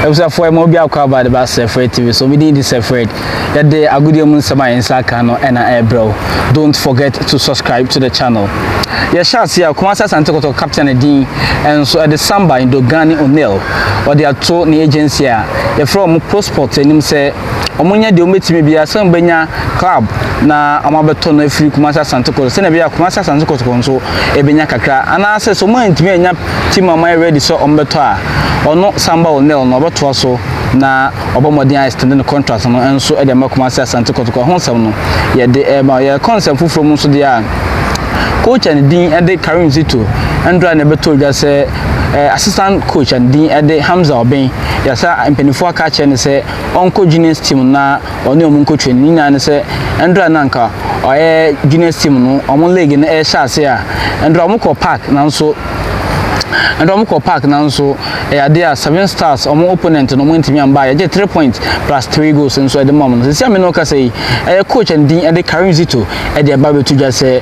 Abusuafoɔ, ɛma obi akɔ aba de ba Sefred TV so. Mede di Sefred, yɛde agodie mu nsɛm a yɛn nsa aka no ɛna ɛrebrɛ wo. Don't forget to subscribe to the channel. Yɛhyɛ ase a, Kumasi Asante Kɔtɔkɔ captain din nso ɛde Samba Indogani O'Neil, ɔde ato ne agency a yɛfrɛ wɔn Prosport anim sɛ wɔn nyɛ deɛ wɔbɛtumi biara sɛ wɔbɛnya club na wɔn abɛtɔ no afiri Kumasi Asante Kɔtɔkɔ, sɛnea ɛbɛyɛ a Kumasi Asante Kɔtɔkɔ nso ɛbɛnya kakra, anaasɛ sɛ wɔn antumi anya team a wɔayɛ ready sɛ wɔn bɛtɔ a, ɔno Samba O'Neil no ɔbɛtoa so na ɔbɔ mmɔden a extend ne contract no nso de ama Kumasi Asante Kɔtɔkɔ. Ho nsɛm no yɛde ɛma yɛkɔ nsɛm foforɔ mu nso deɛ a, coach a ne din de Karim Zito, ndora na ɛbɛtɔ dwa sɛ assistant coach a ne din de Hamza Ɔbɛn yɛsɛ mpanimfoɔ aka akyerɛ no sɛ ɔnkɔ juniors team na ɔne ɔmo nkɔ training. Ne nyinaa ne sɛ ndora na nka ɔyɛ juniors team no, ɔmo league no ɛhyɛ ase a, ndora ɔmo kɔ park, nanso ndora ɔmo kɔ park, nanso ɛyɛ adeɛ a Seven Stars ɔmo opponent no ɔmo ntumi amba a yɛgye 3 points plus three goals nso ɛde ma ɔmo no. Sisi ame no kasa yi, ɛyɛ coach a ne din ɛde Karim Zito ɛde ɛba abɛto dwa sɛ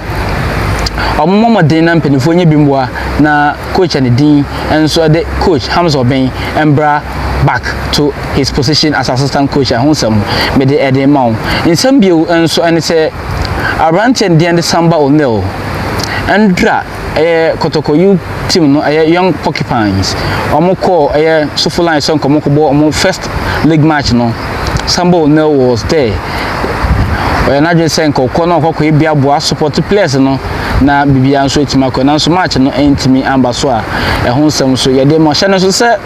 ɔmo mmɔden na mpanimfoɔ nye bi mboa na coach a ne din nso ɛde coach Hamza Ɔbɛn mbra back to his position as assistant coach. Ɛho nsɛm mede ɛde ma wo. Nsɛm bio nso ɛne sɛ aberanteɛ ne din de Samba O'Neil, ndra ɛyɛ Kɔtɔkɔ youth team no, ɛyɛ Young Porcupines, ɔmo kɔɔ ɛyɛ Sofoline sɛ nkɔmɔ kɔbɔ ɔmo first league match no. Samba O'Neil was there. Ɔyɛ n'adwene sɛ nka ɔkɔ na ɔkɔkɔ ebi aboa support players no na biribiara nso etumi akɔ, nanso match no ntumi amba so a, ɛho nsɛm so yɛde ma ɔhyɛ no nso sɛ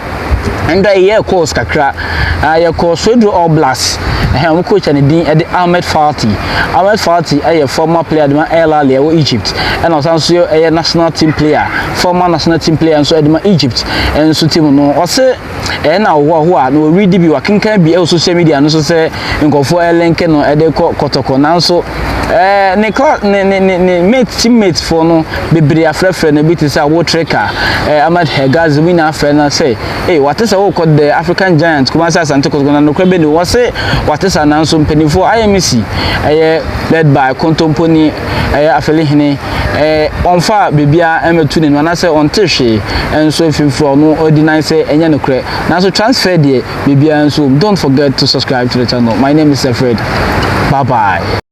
nda yɛ course kakra. Yɛkɔ Swedru All Blacks ɛhɛn, wɔn coach a ne din ɛde Ahmed Falti. Ahmed Falti ɛyɛ former player de ma Al Ahly ɛwɔ Egypt, ɛna ɔsan nso ɛyɛ national team player, former national team player nso ɛde ma Egypt ɛnso team no. Ɔsɛ ɛyɛ na ɔhoahoa na ɔredi bi wakenkan bi ɛwɔ social media no so sɛ nkɔfoɔ ɛlink no ɛde kɔ Kɔtɔkɔ, nanso ne class ne mate, teammate foɔ no bebree afrɛfrɛ no bi te sɛ Awo Trika, Ahmed Hegazi, bi na afrɛ no sɛ ee wate sɛ wɔrekɔ the African giant Kumasi Asante Kɔtɔkɔ, na nokorɛ bɛ ni wɔse wate sa, nanso mpanimfoɔ IMC ɛyɛ led by Kontomponi ɛyɛ Afelihene ɔnfa biribiara ɛmɛtu n'anim anaasɛ ɔnte hwee ɛnso efimfiri ɔno ɔdi nan sɛ ɛnyɛ nokorɛ, nanso transfer deɛ biribiara nso. Don't forget to subscribe to the channel. My name is Sefred. Bye bye.